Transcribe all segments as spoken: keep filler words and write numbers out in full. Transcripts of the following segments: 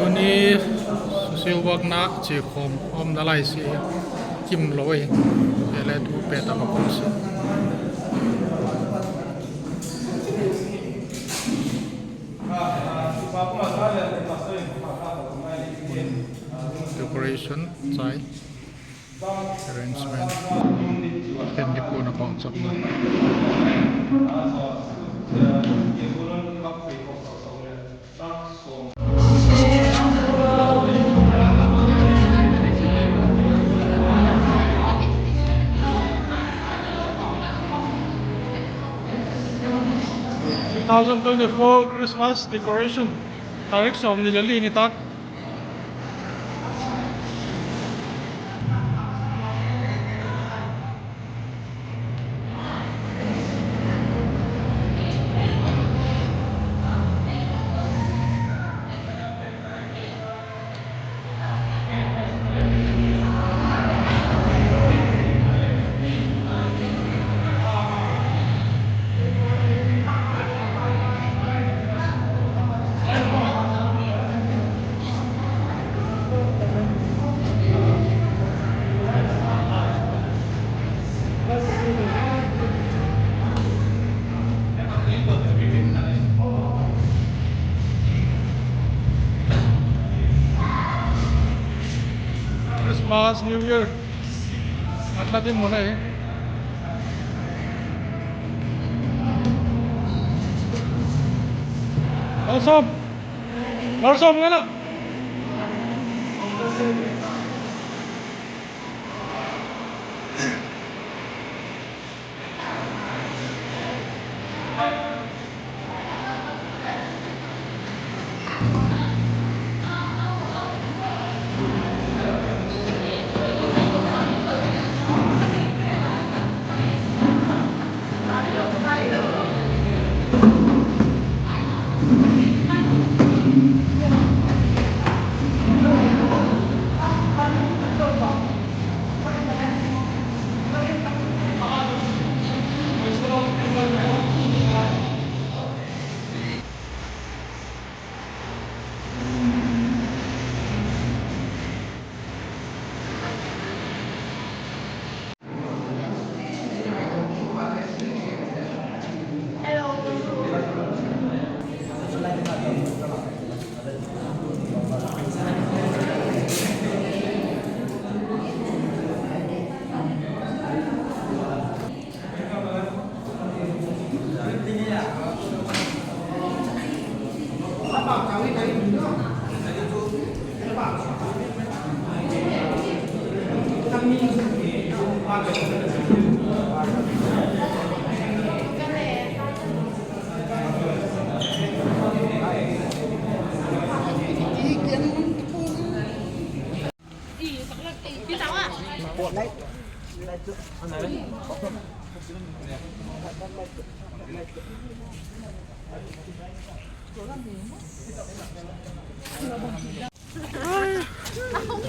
Tuni social work na chia khawm a umna lai si, kim lo ahi. He le tu pe ta ma ko si. Decoration chai, arrangement, khen ni puna pang chak na. Two thousand twenty-four Christmas decoration, tarik sawmni le li ni tak. Christmas, New Year, an na ding mun ahi. Malsawm, malsawm ngal a.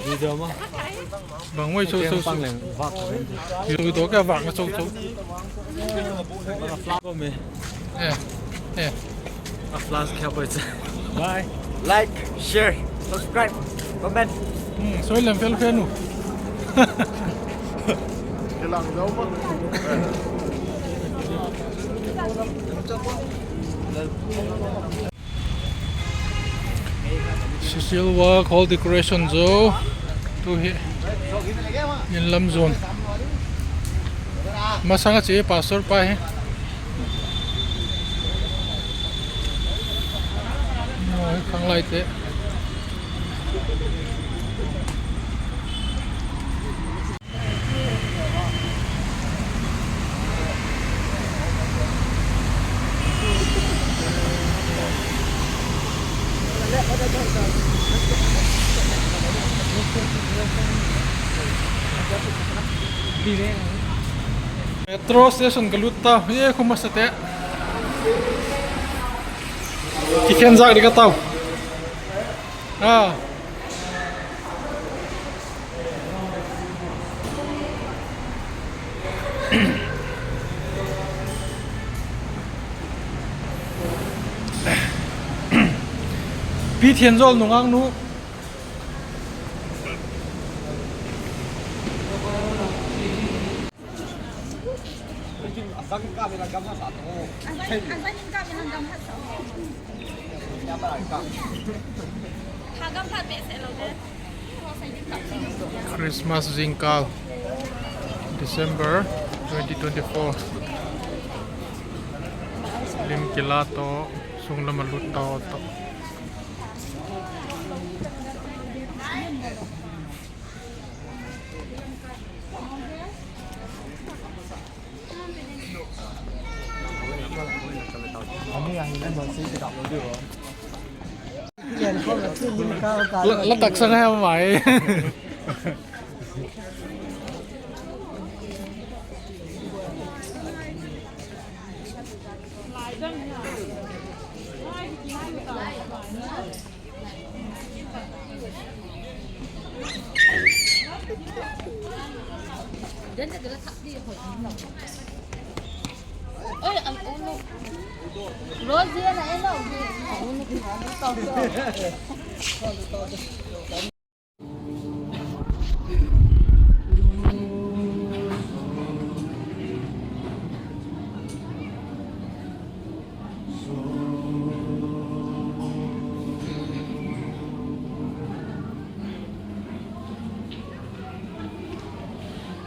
Video ma. Bang mai chu chu. Video to ka vak ma chu chu. Ko me. Eh. Eh. A flash kya pai cha. Bye. Like, share, subscribe, comment. Hmm, soi lem fel fel nu. Kilang daw ma. Social work hall decoration zo. Tu hi in lam zone. Masang a chi pastor pa hi. Oi, khang lai te. Metro station ka lut ta, ye khu masa te. Kikhen zak di ka tau. A. Pi Thianzol nung ang nu. Christmas zingkal, December twenty twenty-four. Lim kila to, sunglam a lut to to. La, la taksa ngai mai.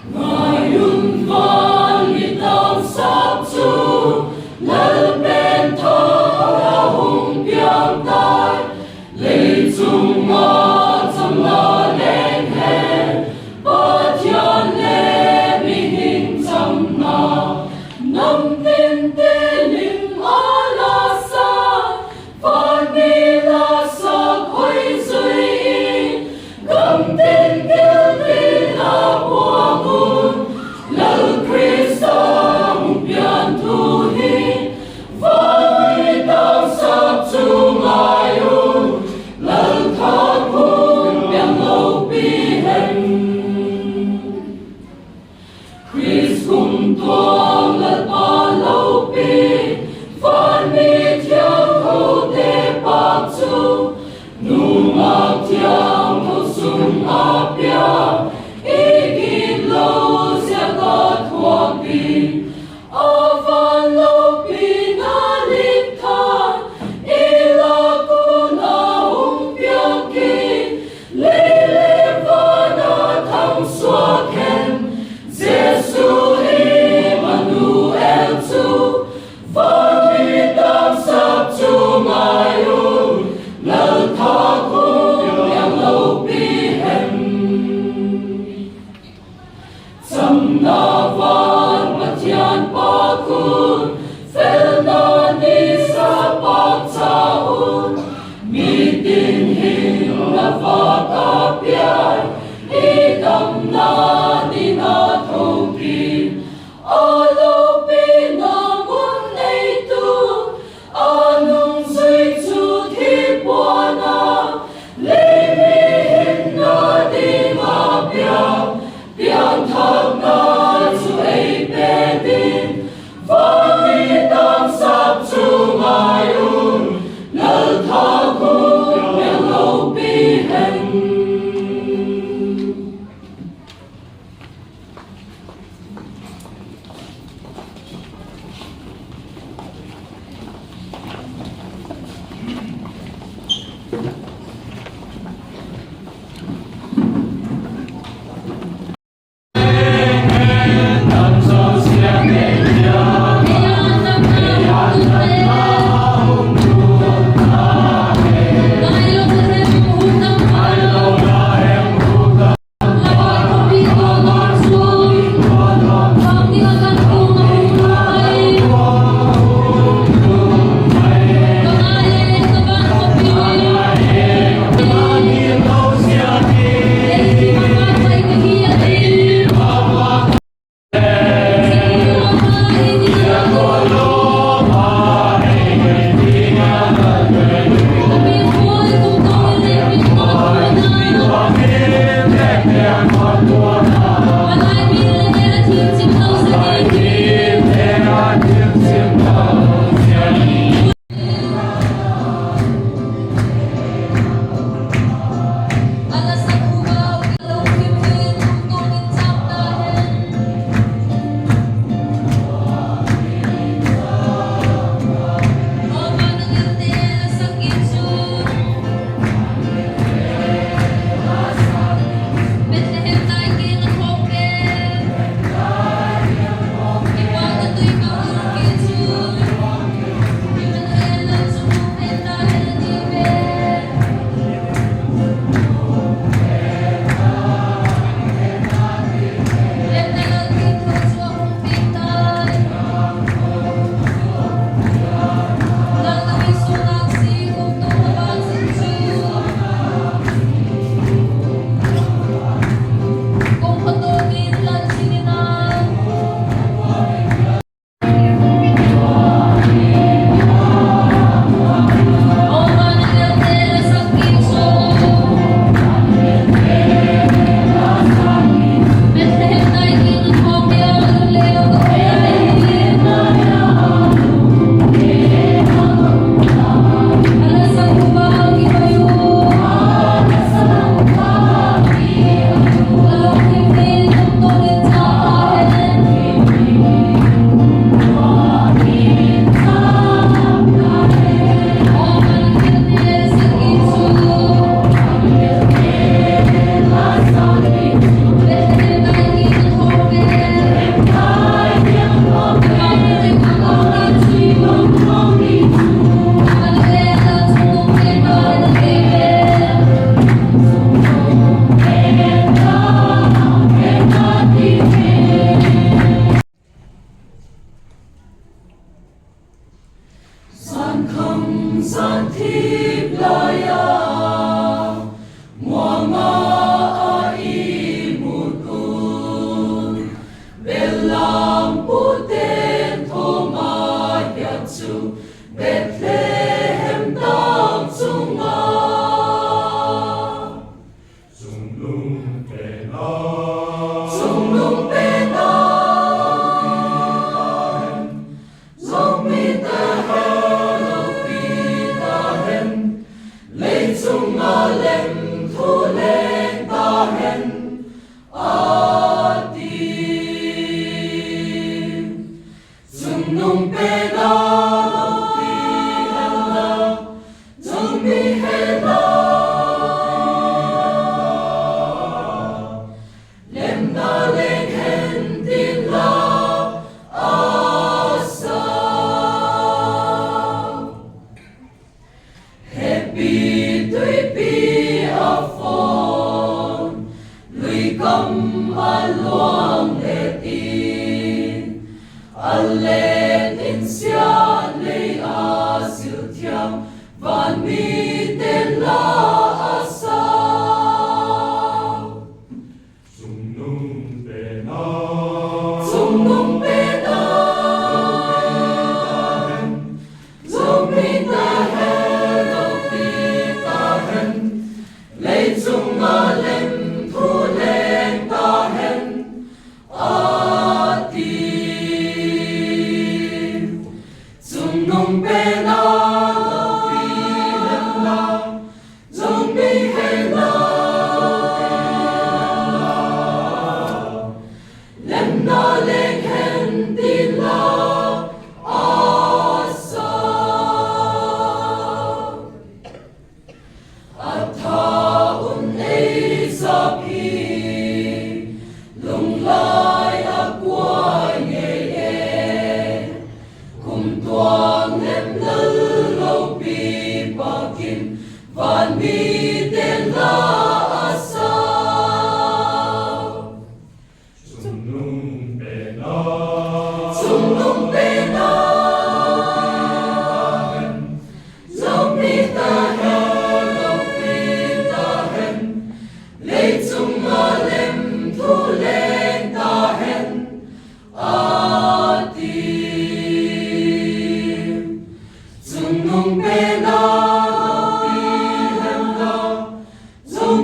Ngai un, van mit tangsak chu Lal pen tho a hung piang tai. Lei chung ah chamna leng he, Pathian le mihing chamna, nam tin te ling a la sa, van mi la sak hoi zui in, gam tin gil tin a puang un, Lal Khrista hung pian thu hi, van mi tangsak chu ngai un, Lal thak hung piang lopi hen. Khrist kumtuang Lalpa lopi, van mi thiangthote pâk chu, nungak thiangtho sung a pia, i gitlo ziak a thuakpi, a van lopina lik than, i lak un a hung piang kit, lei le van a thangsuak hen, Jesu Immanuel chu, van mi tangsak chu ngai un, Lal thak hung piang lo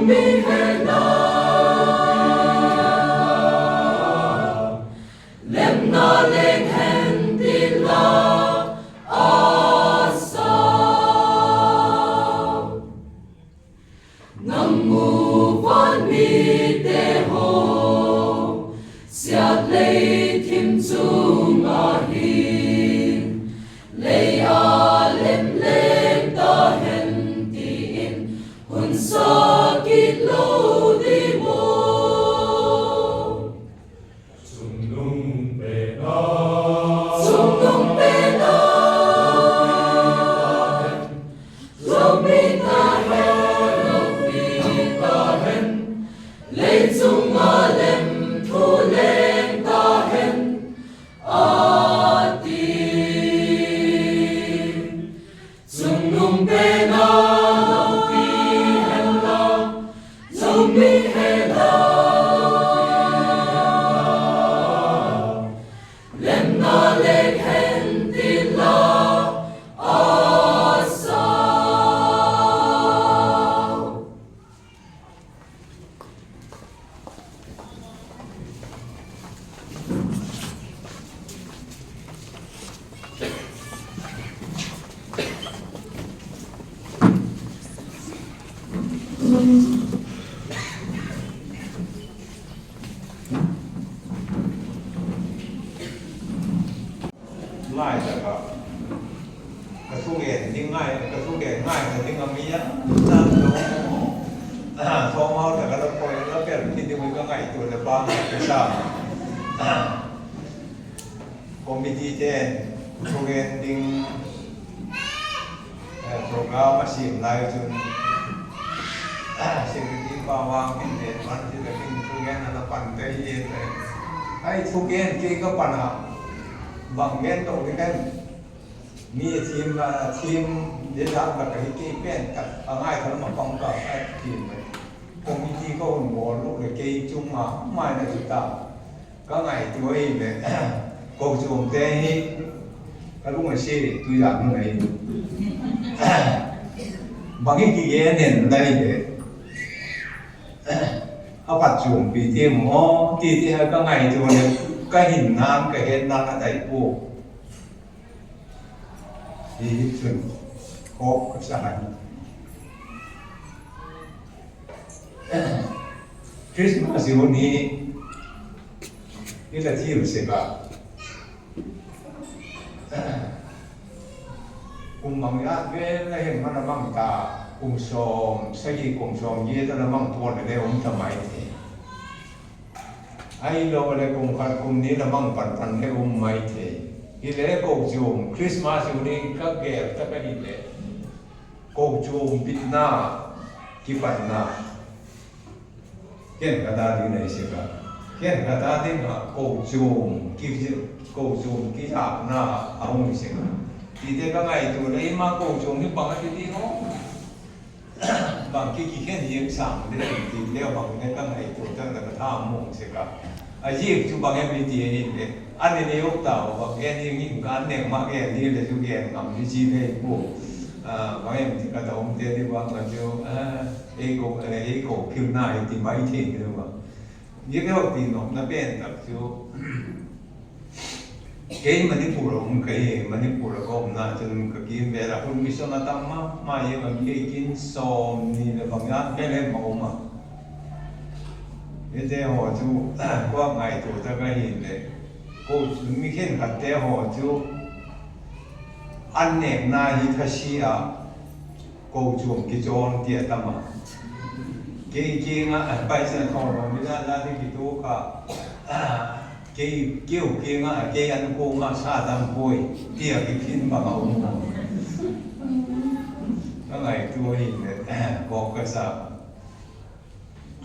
mi he la, lemna leng hen tin la, a sau. Nang muvanmite haw, siat lei thim chung ah hin, lei a lem leng ta hen ti in, hun sa kit lo di maw. Chungnung pen a, chungnung pen a, lopi ta hen, lopi ta hen, lei chung a lem thu leng ta hen, a ti. Chungnung pen a, lopi hen la, lopi hen la, lemna leng hen tin la, a sau. Ngai tak a, ka thugen ding ngai, ka thugen ngaina ding a mi a, na lo, thawmhau tak a la poi la pel kit ding uh ka ngaitua leh bang ka sa. Committee ten thugen ding, eh, program a siam lai chun, secretary pa vang in le man ti la kin thugen a la pan te hi e te. Ai thugen kei ka pan a, bang gen to ni kan. Mi thim, a thim, de dak la ka hi kei pen tak a ngai thar ma pang ka, a thim le. Committee ka hun bawl luk le kei chung a, mai na chu ta. Ka ngaitua ahi le, kochuamte hi, ka lung a si, tui lam hun ahi. Bang i kigen hen lai le. A phat chuampi ti maw, ti ti ha ka ngaitua le, ka hinna'n ka hetna'n a dai pua. Hi hi chun, khawk ka sa hi. Christmas i hun hi, i la thil sek a. Kum mang i at vel a hem man a mang ta, kum sawm sagi kum sawm giat a la mang puan le um ta mai thei. Ahilo le kum khat kum ni la mang pan pan le um mai thei. Hile kochuam Christmas i hun hi ka gel tak ahile, kochuam bitna, kipatna, khenkhat a ding nei sek a, khenkhat a ding a kochuam ki, kochuam kizakna a hung hi sek a. Tite ka ngaitua le, eima kochuam hi bang a ti ding aw. Bang ki, kikhen hiam sam ding ti le bang le ka ngaitua tak le ka tha mawng sek a. A ziak chu bang em i ti ahile, a ne nei ok tau, bang gen ding in ka neng ma gen ding le chu gen ngam di chi le pua. Bang em ti ka ta umte di bang ka chu, ei ko, ei ko philna hi ti mai thei ding a. Zia ka ti nopna pen tak chu kei Manipur a um ka hi, Manipur a ka umna chun ka kîmvêl ah hun mission a tam ma ma, zia ma mi ei kin sawmni leh bang a melem a um a. Hite haw chu ka ngaitua tak ahileh, ko mi khenkhatte haw chu an nêkna hi thasia a, kochuam kichawn ti a tam a. Kei kiang ah, Paisan Thawlawm in a la ding kituak a, kei, keu kiang ah, kei an kuang ah sa dam puai, ti a kiphin bang a um a. Ka ngaitua hileh, kawk ka sa.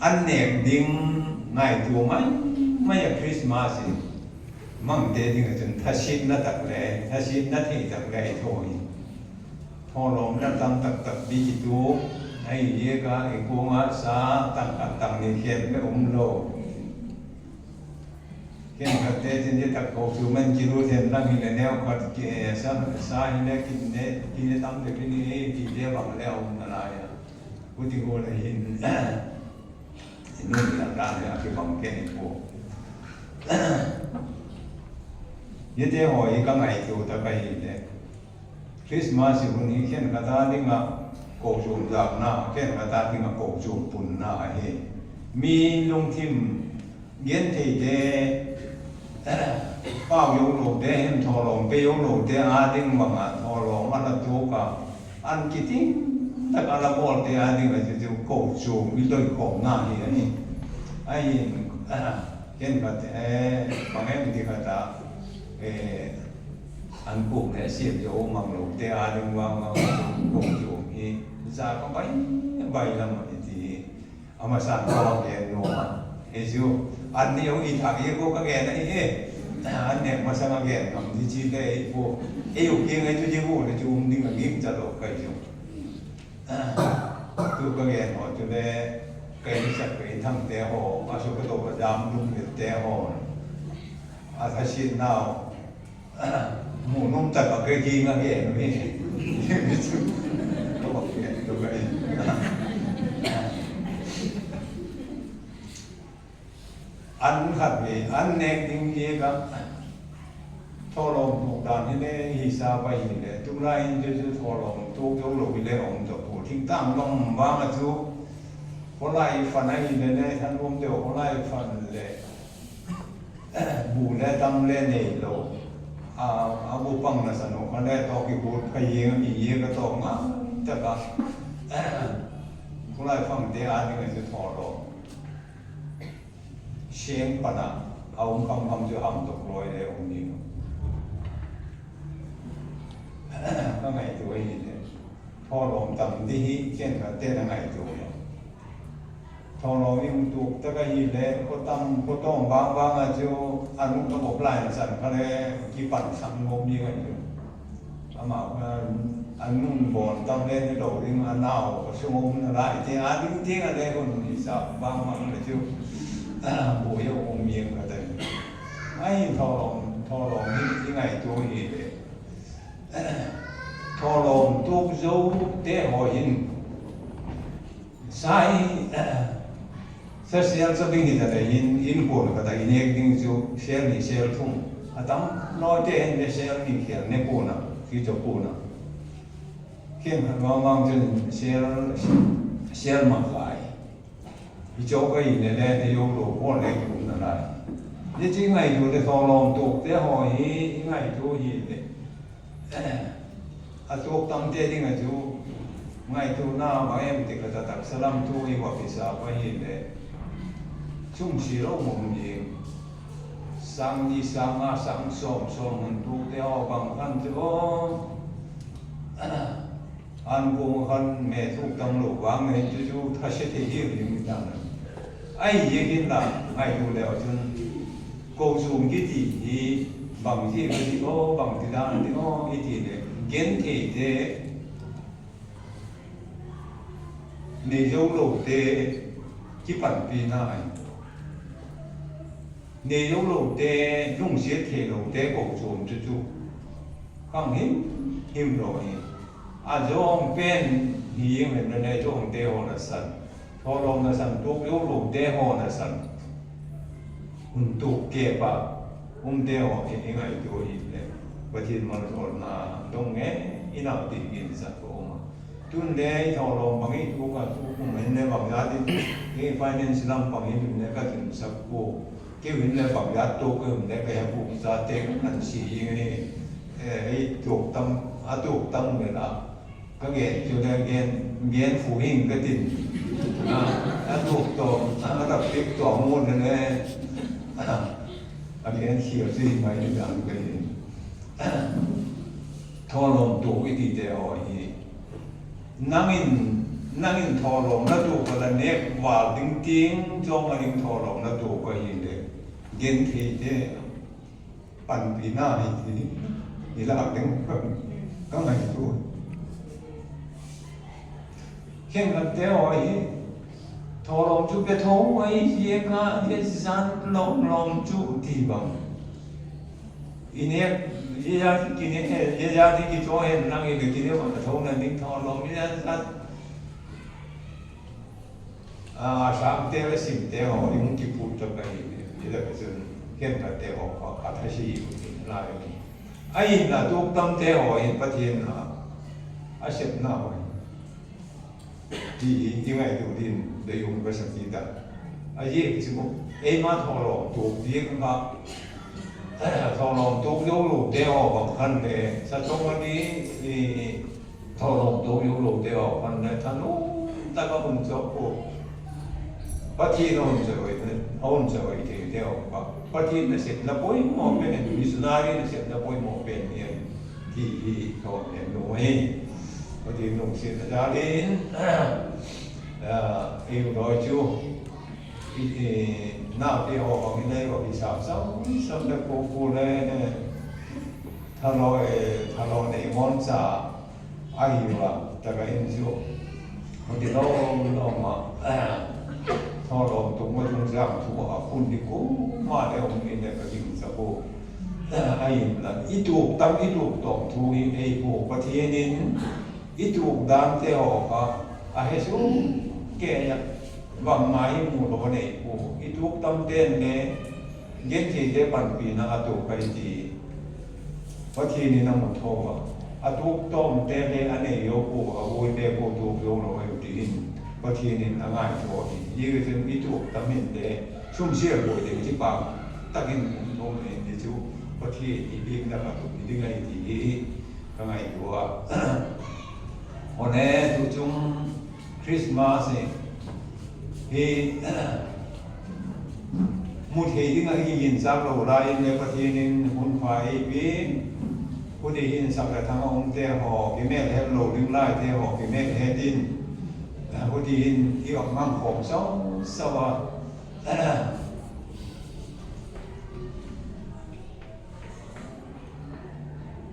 An nêk ding ngaitua mai mai a Christmas i mangte ding ah chun thasiatna tak le, thasiatna thei tak le i thaw hi. Thawlawm le tam tak tak di kituak ahi ziak a, i kuang ah sa tang khat tang ni khêl le um lo. Khenkhatte chun zia tak kochuam in kilut hen lang hileh neu khat ki, sa, sa hile kin ne, kin ne tam le kin ne, ti le bang le a um nalai a. Huti gual ahin, nung la dan a kibang ken i pua. Hite haw hi ka ngaitua tak ahileh, Christmas i hun hi khenkhat a ding ah kochuam zâkna, khenkhat a ding ah kochuam punna ahi. Mi lungthim gentheite, pau zo lote, hem thawlawm pe zo lote â ding bang ah thawlawm a la tuak a, an kiting tak a la bawlte â ding ah chu kochuam i doikhawmna hi ahi. Ahin, khenkhat, bang em ti khat a, an pum leh siam zo mang lote â ding vang a chu kochuam hi zâk a bai, bai lam ahi ti hi a masan ka gen nuam a. Hi chu, an neu i thak i gu ka gen ahi e. An neu masang a gen ngam di chi le i pua. Ei u kiang a chu di gu le chu um ding a gingcha lo kai chu. Tu ka gen haw chule, ka insak ka inthangte haw, a suk a to ka jam lum vette haw, a thasiatnau mu nuam tak a ka ging a gen uhi. Ka va gen tu ka in. An khat ve, an nêk ding ziak ah, thawlawm tuak dan hile hisa pai hile, tulai in chu chu thawlawm tuak zo lo hile um ta pua. Thingtâng bang vang a chu, khawlai phan ahile le, thanluam deu khawlai phan leh, bu le tam le neilo, a, a bu pang nasan u kha le tawh kikut kha ziang a, i ziak a tawh ngai tak a, khawlai phangte â ding a chu thawlawm seng pan a, a um kham kham chu hamdok lawi le um ding. Ka ngaitua ahile, thawlawm tam di hi khenkhatte na ngaitua a. Thawlawm i hung tuak tak ahile, khawtam khawtawm bang bang a chu, a nung ka bawp lai nasan kha le kipan sam ngawm ding ahi chu. Amau kha, a nung bawn tam le ni lo ding, a nau a sung um nalai ti a ding tiang a le hun hisa bang bang le chu, buai a um ziang ka ta hi. Ahin thawlawm, thawlawm hi i ngaitua hile, thawlawm tuak zote haw hin, sa hi, sa sel sa ding hita le hin, inkuan khat a i nêk ding chu sel ni sel thum, a tam lawite hin le sel ni khêl ne pua'n a, kichawk pua'n a. Khenkhat vang vang chun sel, sel makai, i chawk ahile le thei zo lo bawl le ki um nalai. Zia chu i ngaitua leh thawlawm tuakte haw hi i ngaitua hile, a tuak tamte ding a chu, ngaituana bang em ti kha, taksa lam thu i va kisa pa hile, chungsia lo mawng ding, sâng ni, sâng nga, sâng sawm, sawm hun tuakte haw bang khan chu aw, an kuang khan me thuk tam lo vang in chu chu thasia thei hial ding i tan a. Ahiziak inla, ngaitua leu chun, kochuam kiti hi bang ziak a di aw, bang ti dan a di aw i ti leh, gentheite, nei zo lote kipanpina ahi. Nei zo lote, lungsiat theilote kochuam chu chu khang him him lo hi. A zawng pen hi him le le zawngte haw nasan, thawlawm nasan tuak zo lote haw nasan, hun tuak kep a umte haw hi i ngaitua hile, Pathian malzawlna dong nge i nau ti ginsak ka um a. Tun le i thawlawm bang i tuak a, tuak um in le bang zat in, finance lam bang in le ka tunsak pua, keu in le bang zat tuak um le ka he pua, zate kan si ing hi, ei tuak tam, a tuak tam le la, ka gen chu le gen, gen fu hing ka tin, a tuak tawm, a la piak tawm u le le, a gen khial chu hi mai dan ka hi. Thawlawm tuak i tite haw hi, nang in, nang in thawlawm la tuak a, la nêk val ding tiang chawm a ding thawlawm la tuak ahile, gentheite panpina hi ti hi lak ding ka ngaitua. Khenkhatte haw hi, thawlawm chu pe tho ahi ziak a, zia zan lawm lawm chu ti bang, i nêk, zia zat kine, zia zat hi kichaw hen lang i le kine va thona ding thawlawm, zia zat a sângte la simte haw i hung kiphut tak ahi. Zia tak ah chun khenkhatte haw kha a thasia u ti lai ahi. Ahinla tuaktamte haw in Pathian a, a sepna haw hi ti hi i ngaitua ding dei um ka sa kit a. A ziak chu eima thawlawm tuak ding kha, thawlawm tuak zo lote haw bang khan le, sa chawng a ni, thawlawm tuak zo lote haw khan le thanuam tak a hun chawk pua. Pathian a hun chawk, a hun chawk theite haw kha Pathian nasepna poimaw pen, missionary nasepna poimaw pen hi ahi ti hi ka en nuam ahi. Pathian lungsiatna jal in, ei u dawi chu, i, naute haw bang in ei va kisam sam sam le pu pu le, thalo, thalo nei ngawn cha ahi a, tak ah in chu, hung ti lo lo ma, thawlawm tung ma tung jam thu a khun di kuama le um in le ka gingcha pua. Ahinla i tuak tam, i tuak tawm thu hi ei pua, Pathian in i tuak dante haw kha a he suk kei a, bangma i mu lo nei pua. I tuak tamte'n le gentheite panpina a tuak ahi ti Pathian in a mu tho a. A tuak tawmte le a nei zo pua, a buaite pua, tuak zo lo ahi ti in Pathian in a ngaitha hi. Ziaziakchun i tuak tam in le sumsial buai ding kipak tak in um tho in ti chu Pathian i biakna a tuak ding ahi ti hi ka ngaitua a. Aw le, tuchung Christmas hi, hi mu thei ding ah i ginchâk lo lai in le Pathian in hun pha ei pia. Huti hin sak leh thang a umte haw, kimêl het lo ding laite haw kimêl het in, huti hin i vak mang khawm sau sau a.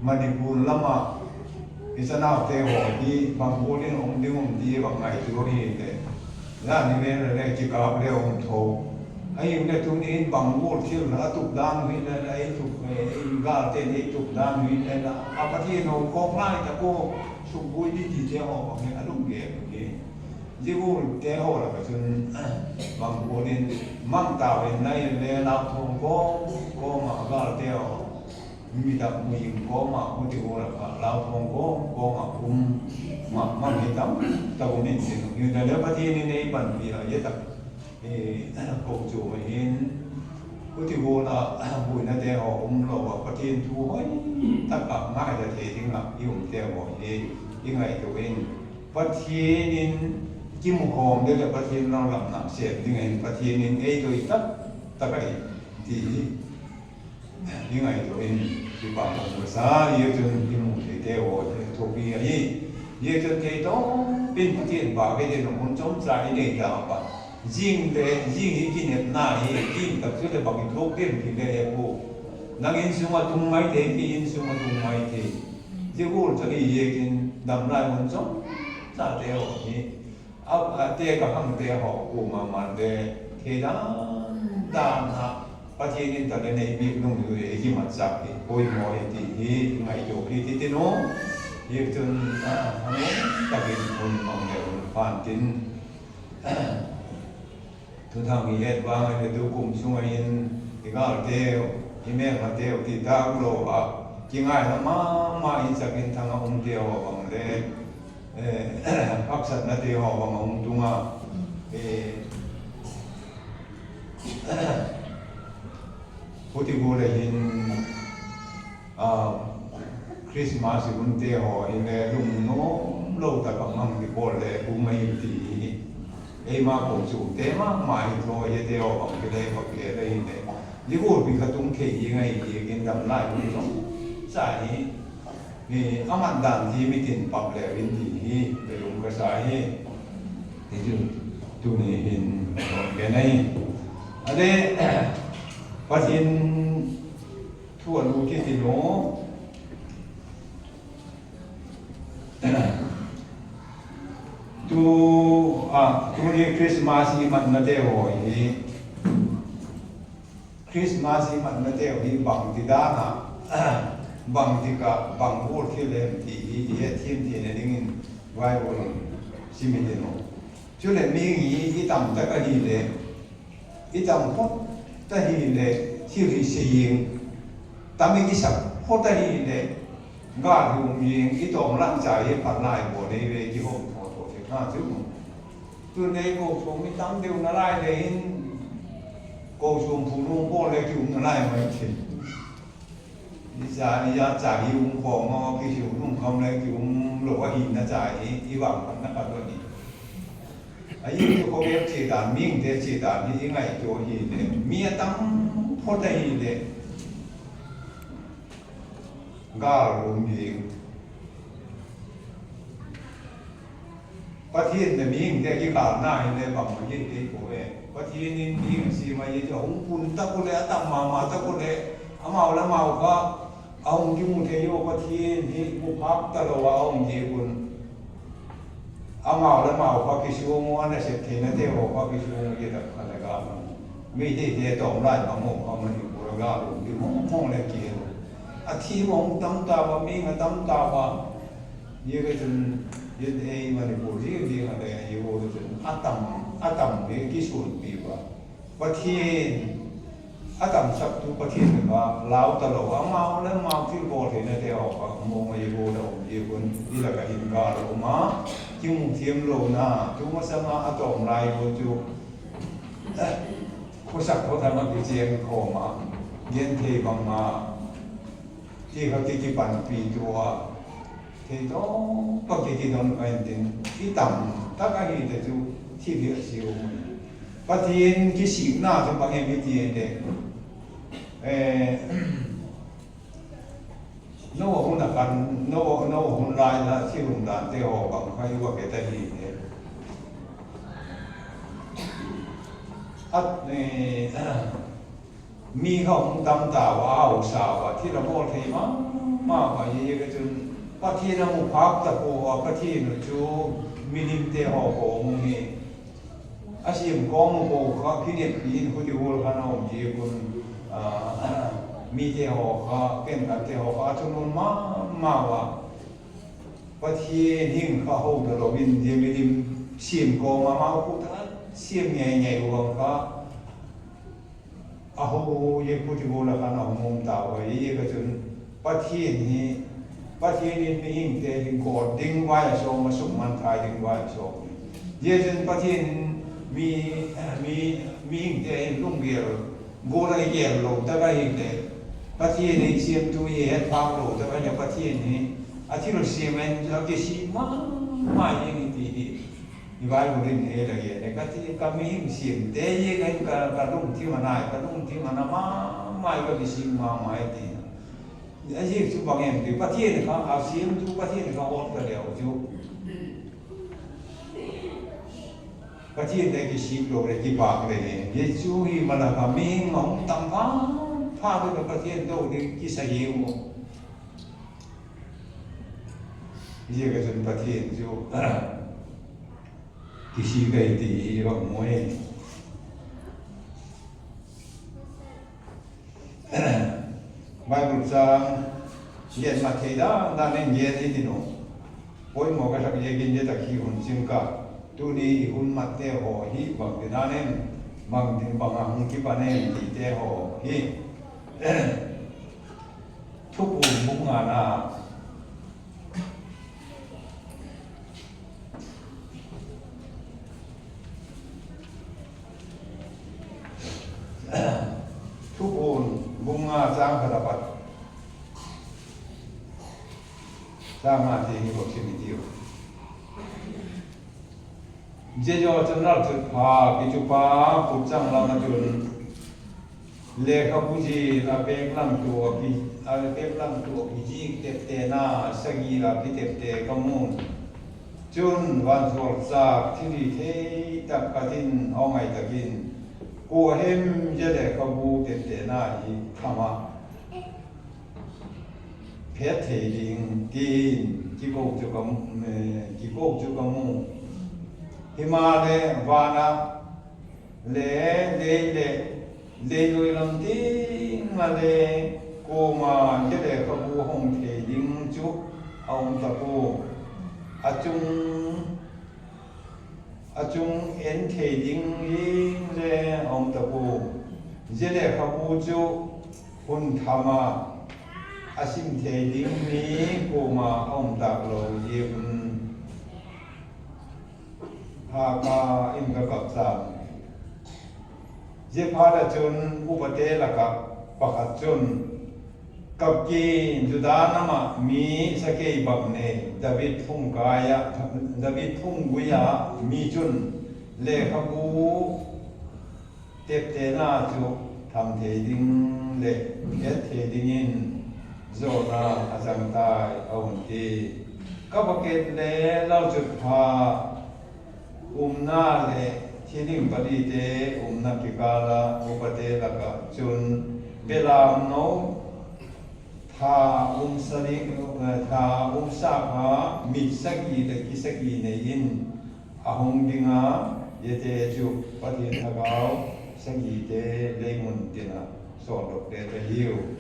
Manipur lam ah i chanaute haw hi bang gual in um ding um ti vak ngaitua hile, zani le le kikâp le um tho. Ahinle tuni in bang gual thil a tup dan hile le, ei tup, ei galte'n ei tup dan hile le, a Pathian ho khawk lai tak ua sukbuai di tite haw bang hi a lunggel hi. Zia gualte haw lak ah chun bang gual in mang tau in nai le, lauthawng kawm kawm ah galte haw, mi tak mu in kawm ah, huti gual ah kha lauthawng kawm kawm ah um ma ma hi tam tak um in tin, hile le Pathian in ei panpi a zia tak kochuam ahin, huti gual ah buainate haw um lo ah Pathian thu hoi tak ah ngaitha thei ding ah i umte haw hi i ngaitua in, Pathian in kimukhawm de leh Pathian lamna sêm ding ahin Pathian in ei doi tak tak ahi ti hi i ngaitua in, kipâk um ka sa. Zia chun i mu theite haw thupi ahi. Zia chun thei tawp in Pathian pâk hi ding a hun chawmcha i nei ta a. Zing le zing hi kinepna hi, zing tak chu leh bang i thuak ding ti le he pua. Nang insung ah tung mai thei, kei insung ah tung mai thei. Zia gual chu ahi ziakin damlai hun chawmchate haw hi, a, a te ka hangte haw kuama man le, thei dan dan ah Pathian in ta le nei bik nung hi i kimatsak hi poimaw hi ti hi ngaitua kit i tin u. Zia chun a, a nuam tak in hun mang le hun phan tin, thuthang i het vang a le tukum sung ah hin i galteu, i mêlmateu ti tâk lo ah, kingaina ma ma in sak in thang ah umte haw bang le, haksatnate haw bang a hung tung a, huti gual a hin, Christmas i hunte haw hile lungnuam lo tak ah mang kipawl le um ahi ti hi eima kochuamte ma ma hi thaw, ziate haw bang kile bak le le hile, zia gual pi kha tung thei ding ahi ziakin damlai hun chawmcha hi a mat dan ti mitin pap leu in ti hi dei um ka sa hi. Ti chu tuni hin gen ahi. A le, Pathian thu a lut kit i lo. Tu, a, tuni Christmas i matnate haw hi, Christmas i matnateu hi bangti dan ah, bangtik ah, bang gual thil hem ti hi i hetthiam theina dingin Bible sim i tin u. Chuleh mi hi i tam tak ahileh, i tam phot ahileh, thil hi sei ing, tam i kisak phot ahileh, gâl hi um ing, i tawm lam cha hi phat lai bawl ei ve, kihawm tho tho thei kha chu. Tun ei kochuam mi tam deu nalai le hin, kochuam phu nung bawl le ki um nalai mai thei. I cha, i cha hi um khawm a, kisiu nung khawm le ki um lo ahina cha hi i vangphatna khat ahi. Ahi chu khawvel chia dan, mihingte chia dan hi i ngaitua ahileh, mi a tam phot ahileh, gâl um ing. Pathian leh mihingte kigâlna hile bangma hi thei puau e. Pathian in mihing a siam a, zia chu a hung pun tak u leh, a tam ma ma tak u leh, amau leh amau kha a hung kimu thei u, Pathian hi mu phâk talo a a um ziak un. Amau leh amau kha kisuang u, a nasep theinate haw kha kisuang u, zia tak kha leh gâl um. Meiteite tawm lai bang u kha Manipur a gâl um ding hung hung leh ki he. A thiam a hung tam tau a, mihing a tam tau a. Zia ka chun, zia ei Manipur zing zing a le, zia u chun a tam, a tam hi kisuanpi ua. Pathian, a tamsaktu Pathian kha lau talo, amau leh amau thil bawl theinate haw kha mawng a, zia u la um ziak un, i lak ah hin gâl a um a, kimu thiamlona, tu masang a a tawm lai u chu, khawsak khawthang a kichian khawm a, genthei bang a, ti kha ki, kipanpi tua, thei tawp a ki, kidon kha intin, i tam tak ahileh chu thil hi a sia um. Pathian kisikna chu bang em i ti leh, Noah hun a khan, Noah, Noah hun lai a thil umdante haw bang kha i va vet ahileh, a, mi kha hung tam tau a, a hausa ua, thil a bawl thei ma ma ua, zia ka chun Pathian a mu phâk ta pua a, Pathian u chu milimte haw kawm hi a siam kawm u po kha kineppi in, khuti gual khan a um ziak un, mite haw kha, khenkhatte haw kha a thunun ma ma ua, Pathian hing kha ho talo in, zia milim siam kawm a, amau khu tak a siam ngei ngei u bang kha a ho, zia khuti gual a khan a hung um tau a, zia ka chun Pathian hi, Pathian in mihingte hi gawt ding vai a sawm a, sukmangthai ding vai a sawm. Zia chun Pathian in mi, mi, mihingte hi lunggel gual a i gel lo tak ahileh, Pathian hi siamtu i het phâk lo tak ahileh, Pathian hi a thilsiam in a kisik ma ma ing i ti hi i Bible in ei la gen e. Ka ti, ka mihing siamte hi ka, ka, ka lungthim a nai, ka lungthim a na ma ma, ka kisik ma ma i ti. A ziak chu bang em ti, Pathian kha a siamtu Pathian kha hawt ka leu chu, Pathian leh kisik lo leh kipâk le hi. Zia chu hi malak a mihing a hung tam pha pha ding a Pathian do ding kisa hi u. Zia ka chun Pathian chu kisik ahi ti hi va mu e. Bible chang gen mat thei dan dan in gen i tin u. Poimaw ka sak ziakin zia tak hi hun sim ka. Tuni i hun matte haw hi bangti dan em, bangtin bang a hung kipan em tite haw hi. Thupuan bung ngana, Thupuan bung nga chang khat a pat chang nga tiang i va sim i tiu. Zia zaw chun lalchutpha kichupa khut changlam ah chun lekhabu zil a pêk lamtu a ki, a pêk lamtu a kizik teptena sagi a kitepte ka mu. Chun vansawlchâk thilhithei tak khat in a hung ngai tak in, Kua hem zia lekhabu teptena hi tham ah phet thei ding? ti'n kiko chu ka mu, kiko chu ka mu. Himaleh, van ah le lei leh lei lui lam tiang ah le kuama zia lekhabu hong thei ding chu a um ta pua. A chung a chung en thei ding le a um ta pua. Zia lekhabu chu hun tham a a sim thei ding mi kuama a um tâk lo ziak un, ha ka in ka kap tau. Ziaphat ah chun upate lak ah pakhat chun, Kap kin, Juda nam ah mi sakei bang nei, David phung kai ah, David phung gui ah mi chun lekhabu teptena chu tham thei ding leh et thei dingin zawna a chang tai, a hun ti. Ka bâk et le lalchutpha umna leh thiding palite umna kikâl ah upate lak ah chun belam no tha um sa ding, tha um sa kha mi sagi leh kisagi nei in a hung ding a, ziate chu Pathian thagau sagite lei mun tin ah sawldokte ahiu.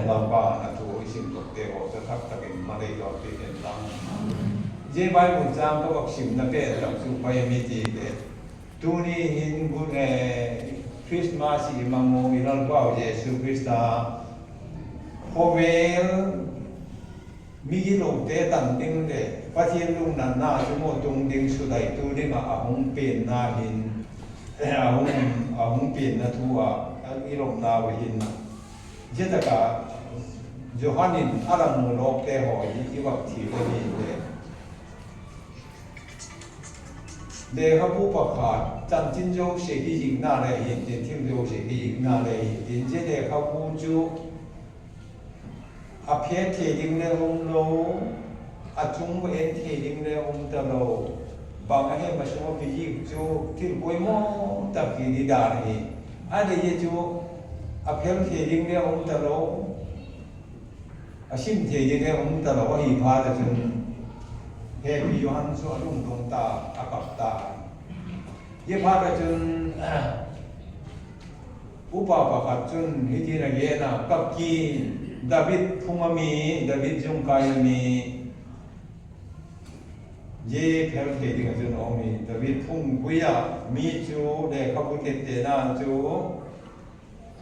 Lalpa'n a thu i simdokte haw chu thak tak in malei dawn piak hen lang. Zia Bible châng ka vak simna pen tak chu pai a mi ti leh, tuni hin Christmas i mang u i Lalpau Jesu Khrista khawvel migilote tan ding leh Pathian lungnatna chu mu tung ding sudaitu ding ah a hung pianna hin, a hung, a hung pianna thu ah i lopnau hin, zia tak ah Johan in a la mu lawkte haw hi i vak thil le ni le, lekhabu pakhat, chanchin zosia kizikna le hintin, thil zosia kizikna le hintin, zia lekhabu chu a phet thei ding le um lo, a chung va en thei ding le um talo, bang a hem a sung a kizik chu thil poimaw tak hi di dan ahi. A leh zia chu a phel thei ding le um talo, a sim thei ding le um talo ahi phat ah chun, Hepi Johan chu a lungdong ta, a kap ta. Ziaphat ah chun upa pakhat chun hitin a gen a, Kap kin, David phung a mi, David zung kai a mi, zia phel thei ding ah chun a um hi, David phung gui ah mi chu lekhabu teptena chu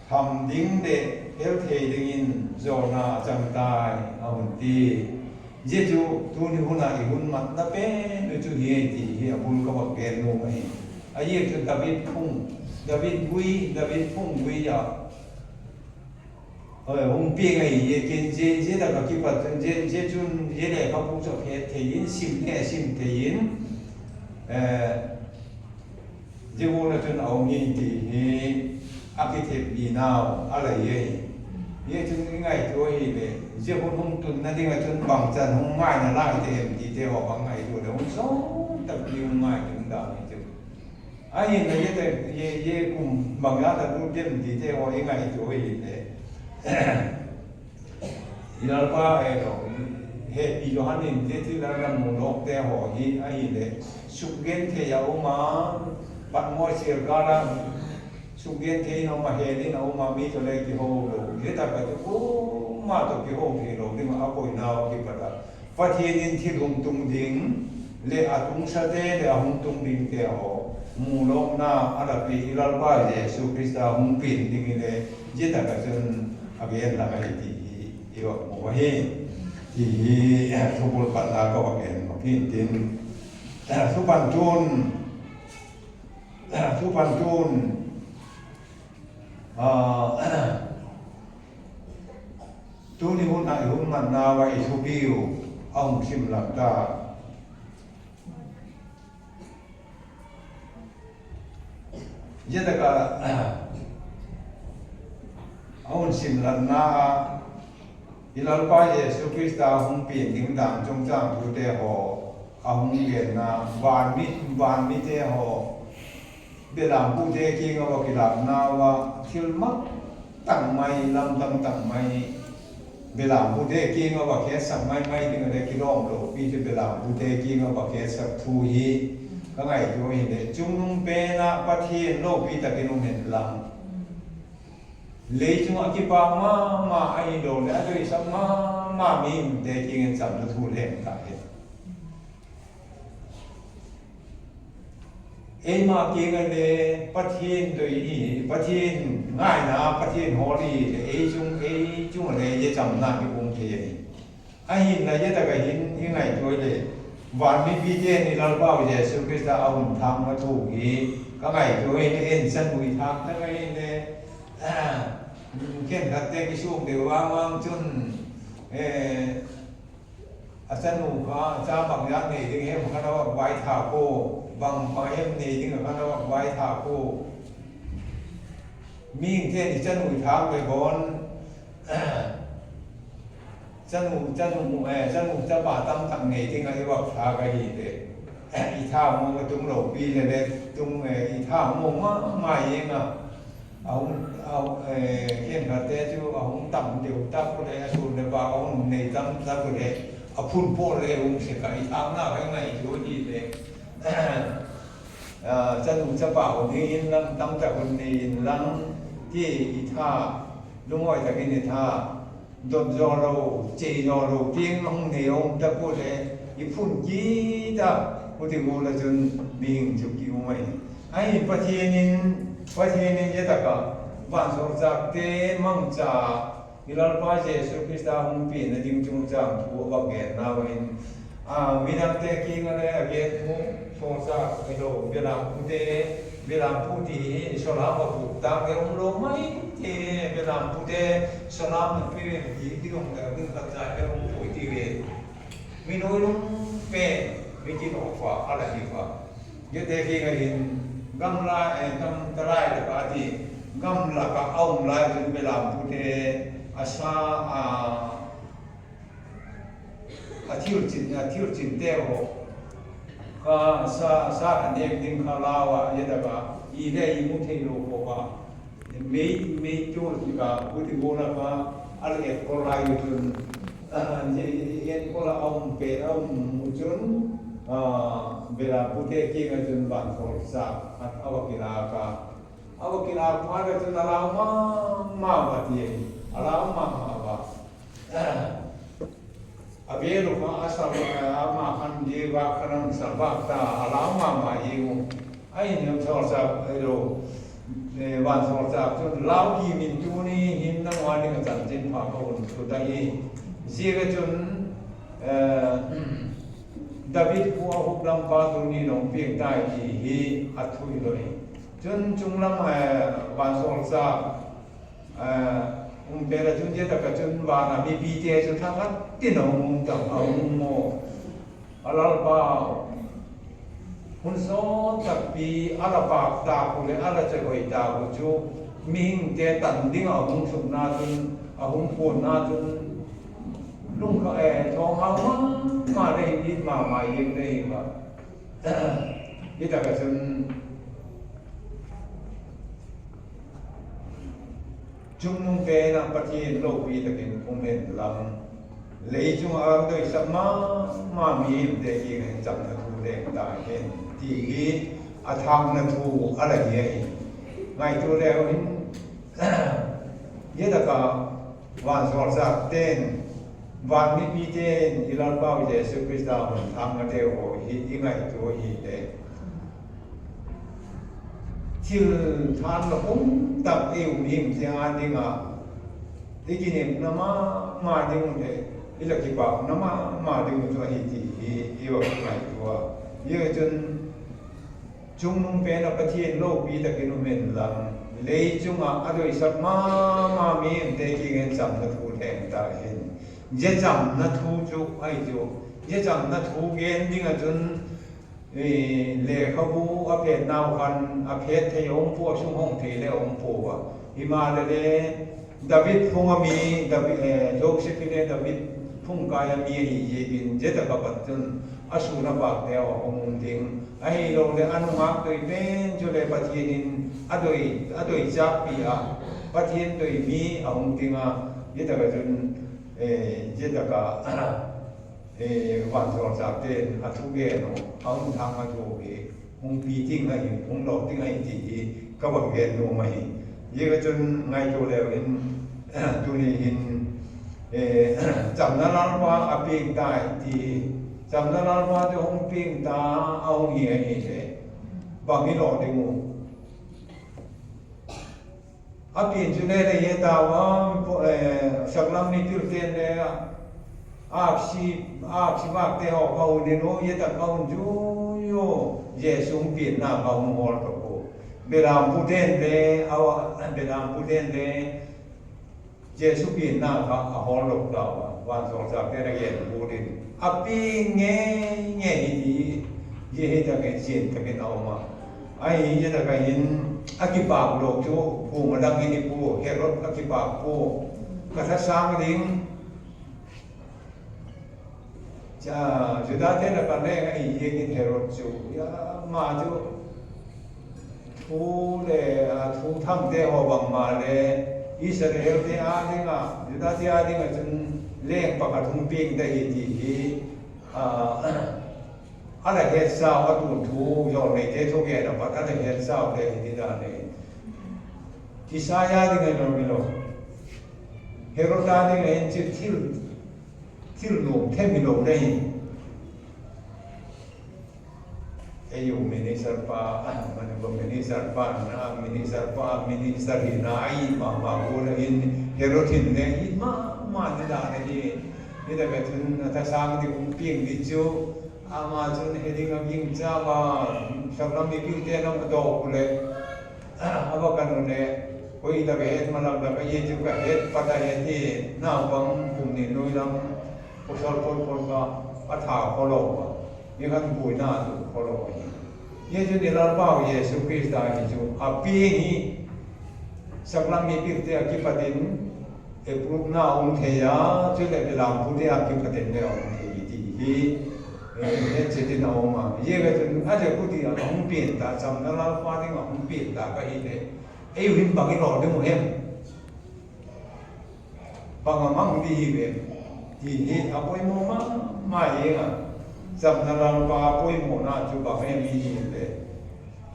tham ding leh phel thei dingin zawna a chang tai, a hun ti. Zia chu tuni hun ah i hun matna pen u chu hi ahi ti hi a bul ka vak gen nuam ahi. A ziak chu David phung, David gui, David phung gui ah hung piang ahi ziakin, zia, zia tak ah kipat chun, zia, zia chun zia lekhabu chu a phet thei in, sim le sim thei in, zia gual ah chun a um hi ti hi a kithep dinau a la hi ahi. Zia chun i ngaitua ahileh, zia hun hung tunna ding ah chun bangchan hung ngaina lai te hem tite haw bang ngaitua leh hun sawt tak i hung ngai ding dan hi chu. Ahinla zia tak, zia, zia kum bang zat a lut dem tite haw i ngaitua ahileh, i Lalpa, Hepi Johan in zia thil a la mu lawkte haw hi ahileh, sukgenthei a um a, Patmos sial kâl ah sukgenthei in a um a, hel in a um a, mi tawh le kiho lo, zia tak ah chu kuama tawh kiho theilo ding ah a koinau a kipat ah, Pathian in thil hung tung ding leh a tungsate leh a hung tung dingte haw mu lawkna a la pia i Lalpa Jesu Khrista hung pian ding hile, zia tak ah chun a gen lak ahi ti hi i vak mu ahi. Ti hi, thubul panna ka vak gen ma hintin, thupantun, thupantun, tuni hun ah i hun matnau ah i thupiu a hung sim lak ta. Zia tak ah a hun sim lakna ah, i Lalpa Jesu Khrista hung pian ding dan chungchâng thute haw a hung genna, van mi, van mite haw, belampute kiang ah va kilâknau ah thil mak tak mai, lamdang tak mai, belampute kiang ah va khetsak mai mai ding ah le kilawm lopi chu belampute kiang ah va khetsak thu hi ka ngaitua ahileh, chungnung pen ah Pathian lopi tak in um hen lang, lei chung ah kipâk ma ma ahiloleh a doisak ma ma mite kiang in chamna thu leng ta hen. Eima kiang ah le Pathian doi i, Pathian ngaina, Pathian hawl i le ei chung, ei chung ah le zia chamna hi um thei ahi. Ahinla zia tak ah hin i ngaitua le, van mipite'n i Lalpau Jesu Khrista a hun thâkna thu hi ka ngaitua hile, en chanu i thâk tak ahile, khenkhatte kisuak deu vang vang chun, a chanu kha cha bang zat nei ding hem kha na vak vaithâk ua, bang pa hem nei ding kha na vak vaithâk ua. Mihingte'n i chanu i thâk le bawn, chanu, chanu, chanu chapa tamtak nei ding ah i vak thâk ahile, i thâkmaw ka tung lopi le le tung, i thâkmaw ma ma ing a, a hung, khenkhatte chu a hung tam deu tak u le, a sûn le pâk a hun nei tam tak u le, a phun pawl le um sek a, i thâkna ka ngaitua hile, chanu chapa hun ding inlang, tamtak hun nei inlang, ti i tha, lungawi tak in i tha, dot zaw lo, chei zaw lo tiang a hung nei a um tak u le, i phun kit a, huti gual ah chun mihing chu ki um ahi. Ahi, Pathian in, Pathian in zia tak ah vansawlchâkte mangcha, i Lalpa Jesu Khrista hung pianna ding chungchâng thu a va genna hin, midangte kiang ah le a gen thu, sawlchâk hilo, belam pute, belam pu ti hi sawlam a pûk tâk le um lo mai ti, belam pute, sawlam na pe ti ding um le ding khat cha le um puai ti le, mi nuai lum pen, mi kinopa a la hi a. Ziate kiang ah hin, gam lak, gam talai lak a ti, gam lak ah a um lai chun belam pute, a sa, a, a thil chin, a thil chinte haw kha, sa, sa a nêk ding kha lau a, zia tak ah i le i mu theilo khawk a, mei, mei tual kik a, huti gual ah kha, a le etkol lai u chun, etkol ah a um pen a um u chun, belam pute kiang ah chun vansawlchâk a va kilâk a, a va kilâk phat ah chun a lau ma ma a ti, a lau ma ma a. A vêl u kha a sa, ama khan zia vâk khan a sa vâk ta, a lau ma ma hi u. Ahin, sawlchâk hilo, vansawlchâk chun, lau kim in, tuni hin nang â ding ah chanchinpha ka hun tut ahi. Ziak ah chun, David khua a hukdampa tuni in hung piang tai ti hi a thu hilo hi. Chun chung lam, vansawlchâk um pen ah chun zia tak ah chun van a mipite chu thakhat tin a hung um tak a, a hung um maw, a Lalpa, hun sawt takpi a la pâk tâk u leh a la chawihoi tâk u chu mihingte tan ding ah a hung sukna chun, a hung puanna chun, lungkha e, thawmhau ma ma le hi, it ma ma ziang le hi a. Hi tak ah chun chungnung pen ah Pathian lopi tak in um hen lang, lei chung ah a doisak ma ma mihingte kiang ah hin chamna thu leng ta hen ti hi a thâkna thu a la hi ahi. Ngaitua leu hin, zia tak ah vansawlchâkte'n, van mipite'n i Lalpau Jesu Khrista hun thâknate haw hi i ngaitua hile, thil than la pum tak ei um hing ziang a ding ah, i kinepna ma ma ding uh leh i la kipakna ma ma ding uh chu ahi ti hi i va ngaitua a. Zia chun chungnung pen ah Pathian lopi tak in um hen lang, lei chung ah a doisak ma ma mihingte kiang in chamna thu leng ta hen. Zia chamna thu chu ahi chu, zia chamna thu gen ding ah chun lekhabu a phetnau khan a phet thei a um pua, a sung hong thei le a um pua a. Himaleh le, David phung a mi, Joseph hi le David phung kai a mi ahi ziakin zia tak ah pat chun a sûn a pâkte a hung um ding, ahiloleh a nungâk doi pen chule Pathian in a doi, a doi châkpi a, Pathian doi mi a hung ding a, zia tak ah chun, zia tak ah vansawlchâkte'n a thugen uh, a hun thâkna thu hi hung pi ding ahi, hung lawk ding ahi ti hi ka va gen nuam ahi. Ziak ah chun ngaitua leu hin, tuni hin chamna Lalpa a piang tai ti, chamna Lalpa chu hung piang ta a hung hi ahileh, bang i lo ding u. A pian chu le le he tau a, saklam mipilte le, aksi, aksi vâkte haw kha un in u, he tak kha un chu, Jesu pianna kha hung hawl tawh u. Belam puten le, a, belam puten le, Jesu pianna kha a hawl lo tau a, vansawlchâkte'n a gen guat in, a piang ngei ngei hi ti, zia hi tak in chian tak in a um a. Ahi, zia tak ah hin a kipâk lo chu, kuama dang in hi pua, Herod a kipâk pua, ka thasâng ding, Judate lak ah leng ahi ziakin Herod chu, ama chu thu le, a thu thamte haw bangma le, Israelte â ding ah, Judate â ding ah chun leng pakhat hung piang ta hi ti hi, a la hetsau a, tunthu jawlneite thugen a pat a la hetsau te hi ti dan hi. Isai â ding ah lo milo, Herod â ding ah hin chu thil, thil nuam themilo le hi. Ei u minister pa, Manipur minister pa, minister pa, minister hina ahi ma ma gual ah hin, Herod hin le hi ma ma ti dan ahi. Hi tak ah chun a thasâng ding hung piang ding chu, ama chun he ding a gingcha a, saklam mipilte lam a dawk u leh, a va kan u leh, koi tak a het ma lam tak a, zia chu ka het pat a, he ti, naupang kum ni nuai lam, pawsal pawl pawl kha a tha khawlo a, hi khan buaina chu khawlo ahi. Zia chu i Lalpau Jesu Khrista hi chu a piang hi, saklam mipilte a kipat in approve na um thei a, chuleh belam pute a kipat in le um thei ti hi, he chiat in a um a. Zia ka chun a le puti a hung pian ta, chamna Lalpa ding a hung pian ta ka hileh, ei u hin bang i lo ding u hem? Bang a mang di hi ve, ti hi a poimaw ma ma ing a. Chamna Lalpa poimawna chu bang em i hileh,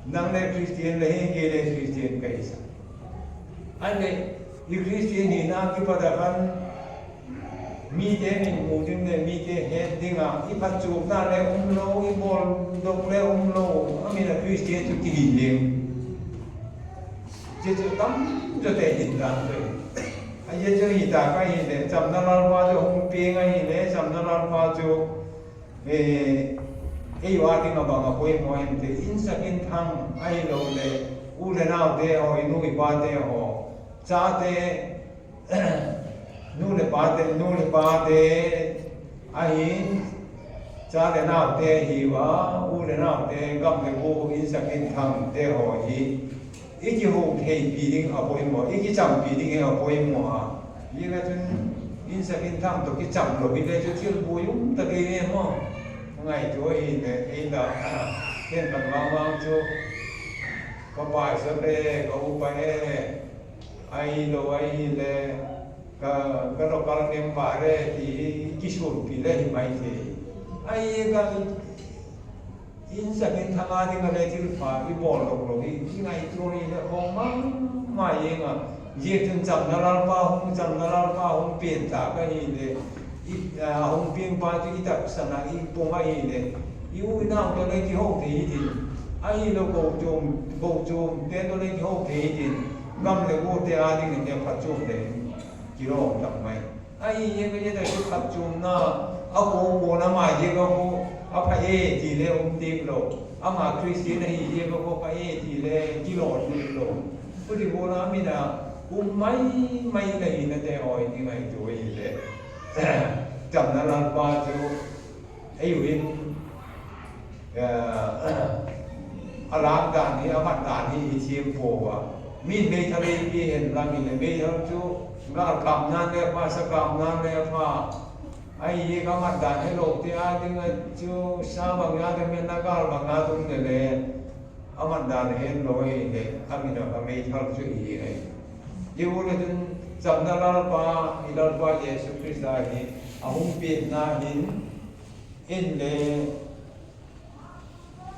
nang le Christian la hi, kei le Christian ka hi sa. Ahileh, i Christian hina kipat a khan, mite mitmu ding leh mite het ding a i phatchuamna le um lo, i bawldok le um lo, a min a Christian chu kihi ding. Zia chu tam zawte hin dan chu, a zia chu hi ta ka hileh, chamna Lalpa chu hung piang ahileh, chamna Lalpa chu ei u â ding a bang a poimaw em ti, insak inthang ahiloleh, u le naute haw, i nu i pate haw, chate, nu leh pate, nu leh pate ahi, cha leh naute hi ua, u leh naute, gam leh gua, insak inthangte haw hi i kiho theipi ding a poimaw, i kichampi ding hi a poimaw a. Zia ka chun insak inthang tawh kicham lo hile chu thilbuai um ta kei ve maw. Ngaitua ahileh, ei la, ken kan vang vang chu, ka pastor e, ka upa e, ahilo ahile, ka, ka local member e ti, kisuanpi le hi mai thei. Ahi ka, insak inthang a ding a le thilpha i bawl lo lo hi, i ngaitua ahile khawm ma ma ing a. Zia chun chamna Lalpa hung, chamna Lalpa hung pian ta ka hileh, a hung piangpa chu i taksan a i pom ahileh, i u i nau tawh le kiho thei hitin, ahilo kochuam, kochuamte tawh le kiho thei hitin, gam leh guate â dingin le phatchuam le kilawm tak mai. Ahi ziak a, zia tak chu phatchuamna, a kuakua na ma ziak a khu, a pha e ti le um dik lo, ama Christian ahi ziak a khu pha e ti le kilawm dik lo. Huti gual a min a um mai mai na hinate haw i ngaitua ahileh, chamna Lalpa chu ei u in, a lâk dan hi, a mat dan hi i thiam pua a. Min meithal ei pi hen lang hileh, meithal chu gâl kâpna le pha, sa kâpna le pha, ahi ka mat dan helote â ding a chu, sa bang a ding hen la, gâl bang a ding le le, a mat dan helo ahileh, a min a pha meithal chu hi ahi. Zia gual a chun chamna Lalpa, i Lalpa Jesu Khrista hi a hung pianna hin, in le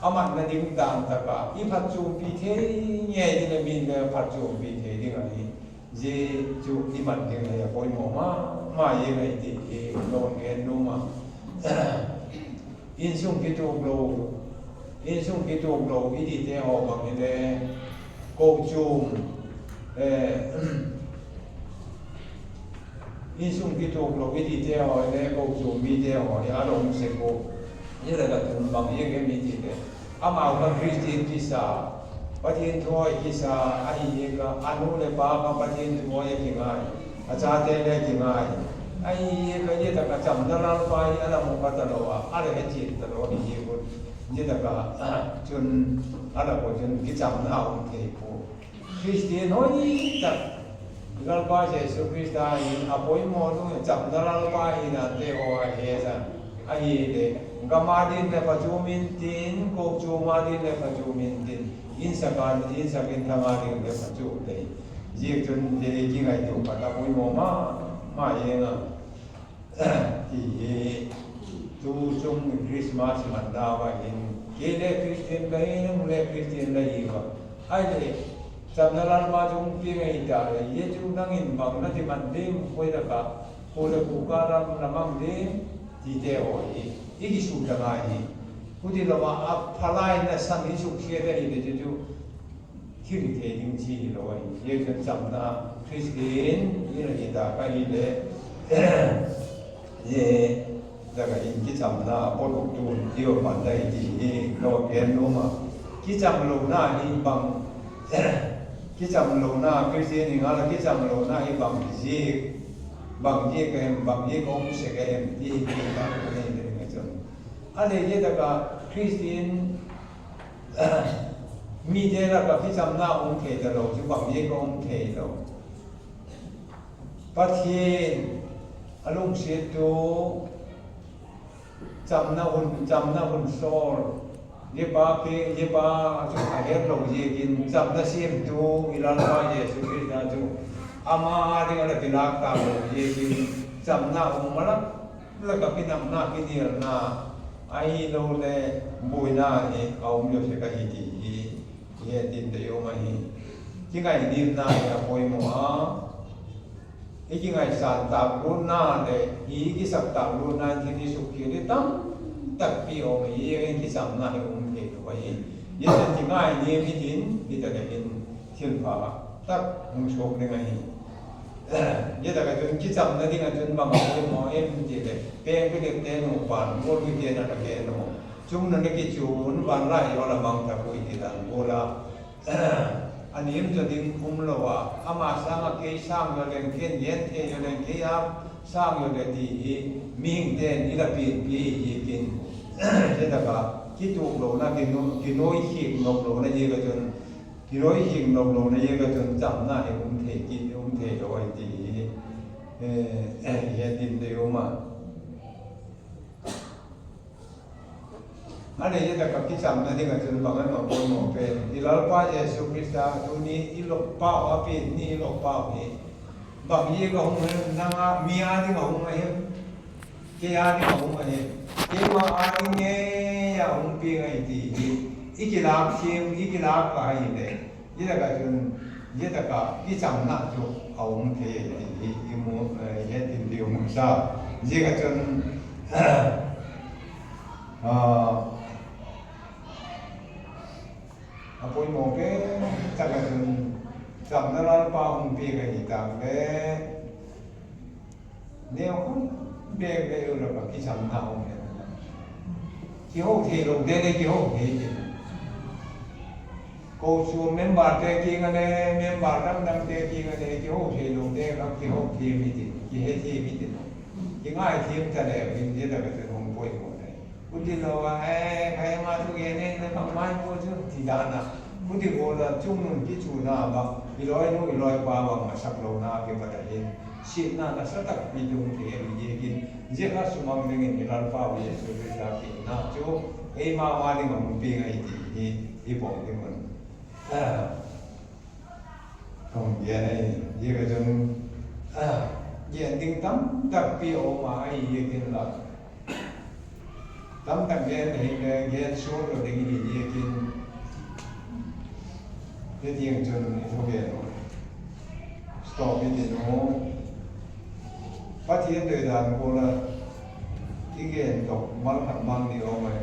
a matna ding dan tak a i phatchuampi thei ngei ding leh min le phatchuampi thei ding ahi. Zia chu i mat ding ahi a, poimaw ma ma ing ahi ti hi ka hun gen nuam a. Insung kituak lo, Insung kituak lo i tite haw bang hile, kochuam, insung kituak lo i tite haw hile kochuam mite haw hi a la um sek u. Zia tak ah chun bang ziak em i ti leh, amau kha Khristian kisa, Pathian thu hawi kisa ahi ziak a, a nu leh pa kha Pathian thu hawi a kingai, a chate le kingai. Ahi ziak a zia tak ah chamna Lalpa hi a la mu kha talo a, a la he chian talo ahi ziak un, zia tak ah chun a la ko chun kichamna a um thei pua. Khristian hoi tak, Lalpa Jesu Khrista hin a poimaw nu, chamna Lalpa hi dante haw a he a, ahileh gam a ding leh phachuam intin, kochuam a ding leh phachuam intin, insak a, insak inthang a ding leh phachuam thei. Ziak chun zia hi kingaitua pat a poimaw ma ma ing a, ti hi. Tu chung Christmas man dau a hin, kei le Khristian ka hi, nang le Khristian la hi a, ahileh chamna Lalpa chu hung piang ahi ta leh, zia chu nang in bang na ti man ding, khoi tak ah, khua leh kuka lam la mang ding, tite haw hi i kisut ta ngai hi. Huti lo a, a phalai na san i suksiat ahileh chu chu thil thei ding chi hilo ahi. Zia chun chamna Khristian i la hi ta ka hileh, zia tak ah hin kichamna a pawt uktu i um pan dai ti hi lo gen nuam a. Kichamlona hi bang, kichamlona, Khristian hi ngal a kichamlona hi bang ziak, bang ziak a hem, bang ziak a um sek a hem ti hi kei tak ka nei ding a chun, a leh zia tak ah Khristian mite lak ah kichamna um thei talo chu bang ziak a um thei lo? Pathian a lungsiattu, chamna hun, chamna hun sawl, zia pa, zia pa chu a hetlo ziakin chamna siamtu i Lalpa Jesu Khrista chu ama â ding a la kilâk tâk lo ziakin chamna um a lak, lak ah kinakna, kinialna, ahiloleh buaina hi a um lo sek ahi ti hi i het ding dei um ahi. Kingainiamna hi a poimaw a, i kingaisan tâk lutna leh i kisak tâk lutna in thil i sukkhial hi tam takpi um ahi, kichamna hi um theilo ahi. Zia chun kingainiam hitin, hi tak ah hin thilpha tak hung suak ding ahi. Zia tak ah chun kichamna ding ah chun bang a poimaw em ti leh, peng Philipte nupa gual mite'n a la gen u, chungnung ah kichun vanlai haw la mang ta puai ti dan gual a, a niam zaw ding um lo a, ama sâng ah kei sâng zaw leng, ken gen thei zaw leng kei â sâng zaw leng ti hi mihingte'n i la pianpi hi kin, zia tak ah kituaklona, kinu-, kinuai khiak nop lona ziak ah chun, kinuai khiak nop lona ziak ah chun chamna hi um thei, ki um theilo ahi ti hi i het ding dei um a. A leh zia tak ah kichamna ding ah chun bang a poimaw pen, i Lalpa Jesu Khrista tuni i lop pau a, pian ni i lop pau hi bang ziak a hung hem? Nang â, mi â ding a hung ahem? Kei â ding a hung ahem? Keima â ding ngei a hung piang ahi ti hi i kilâk thiam, i kilâk ka ahileh, zia tak ah chun, zia tak ah kichamna chu a um thei ahi ti hi i mu, i het ding dei um sa. Ziak ah chun, a poimaw pen tak ah chun chamna Lalpa hung piak ahi tak leh, neu khun bêk bêk u lak ah kichamna um hi. Kiho theilo te le kiho thei tin, kochuam memberte kiang ah le, member dang dangte kiang ah le, kiho theilote kha kiho thiam hitin, kihe thiam hitin, kingai thiam ta leu hin zia tak ah chun hung poimaw ahi. Huti lo a, e, khaima thugen e, na bangmai pua chu ti dan a, huti gual a chungnung kichuna bang, i lawinu i lawipa bang a sak lona kipat a hin siatna nasa takpi tung thei ahi ziakin, zia kha sumang dingin i Lalpau Jesu Khrista pianna chu eima â ding a hung piang ahi ti hi i pom ding un, a, ka hun gen ahi. Zia ka chun, a, gen ding tam takpi a um a, ahi ziakin la, tam tak gen ahi le gen sual lo ding hi ziakin, hitiang chun i thugen u stop i tin u. Pathian doi dan gual a i gen dok mal khat mang ni um ahi.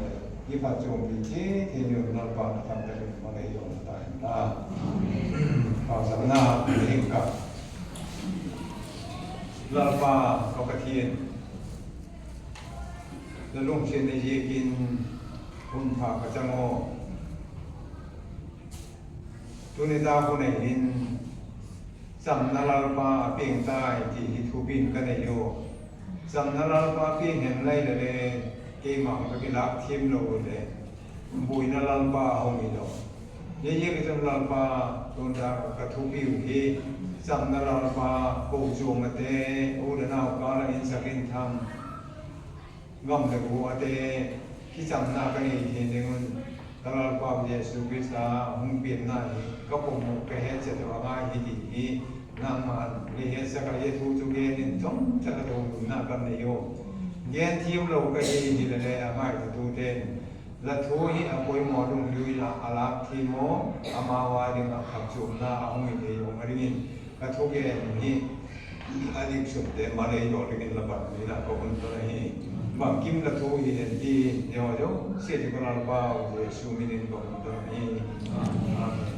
I phatchuampi thei thei ni un Lalpa'n a thangta in malei dawn ta hen la. Pauchapna, hing ka, Lalpa ka Pathian, la lungsiatna ziakin hun pha ka chang aw. Tuni tak hun ah hin, chamna Lalpa a piang tai ti hi thupi'n ka nei aw. Chamna Lalpa piang hen lai le le, keima ka kilâk thiam lo leh, buaina Lalpa a hung hilo. Ziaziakchun Lalpa, tuni tak ka thupiu hi, chamna Lalpa, kochuamte, u leh nau kâl ah insak inthang, gam leh guate kichamna ka nei theina ding un, ka Lalpau Jesu Khrista hung pianna hi ka pom uh ka hetchet uh a ngai hi ti hi, nangma'n lei hetsak ah, zia thu chu gen in chawmcha ka tho nunna ka nei aw. Gen thiam lo ka hi hile le, a ngaitatute'n la thu hi a poimaw dungzui in a lâk thiam aw, amau â ding ah phatchuamna a hung hi thei ding a dingin, ka thugen hi a dik sunte malei daw dingin la ban min ah ka hun don ahi. Bangkim la thu hi hen ti, zia zosia chu ka Lalpau Jesu min in ka hun don ahi. Amen.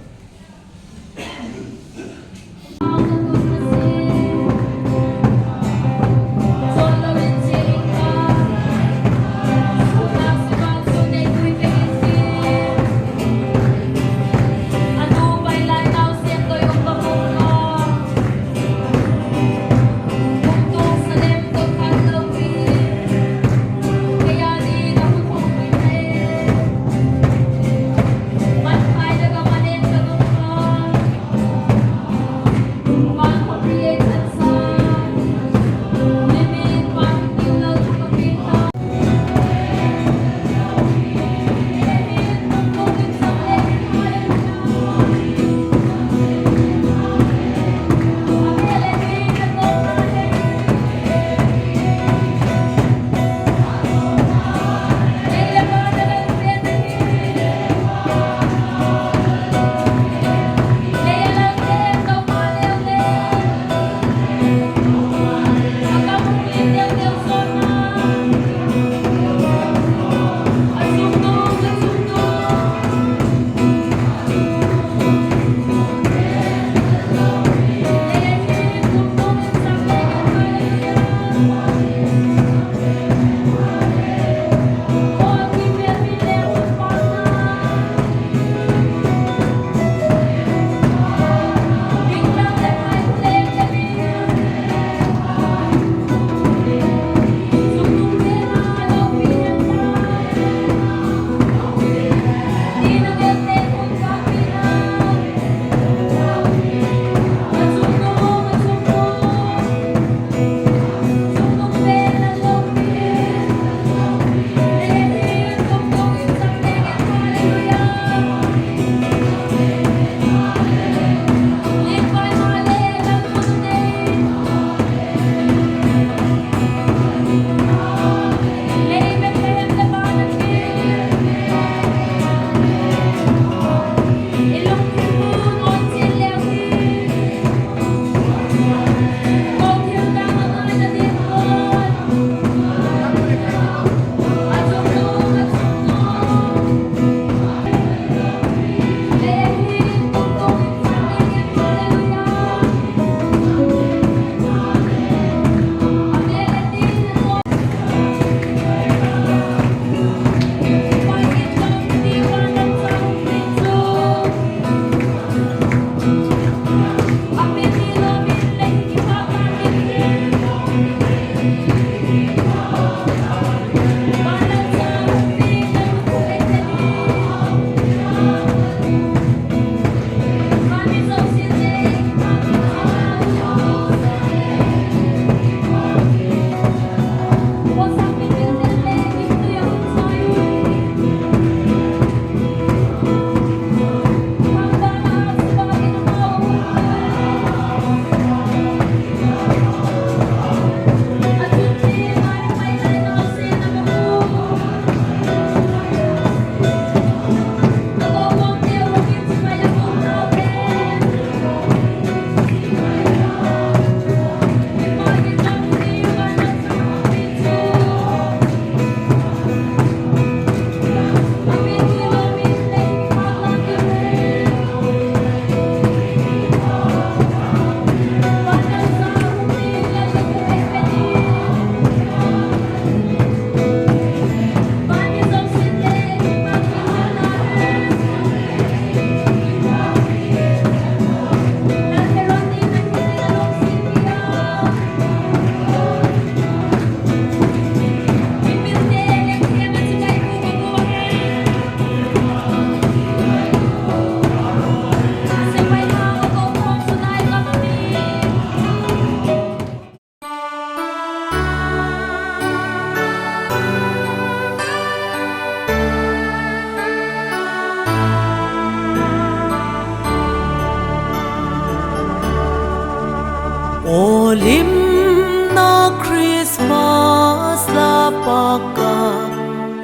Limna Christmas la pâk ka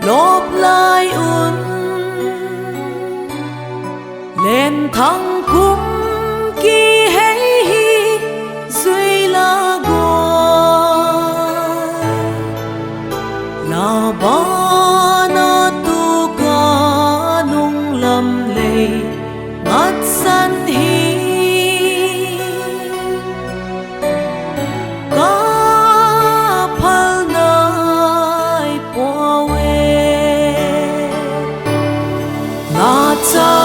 lawp lai un, lenthang kum kihei hi zui la gual. La ban a tu ka nung lam lei ngatsan hi ka phal nai puau e. La cha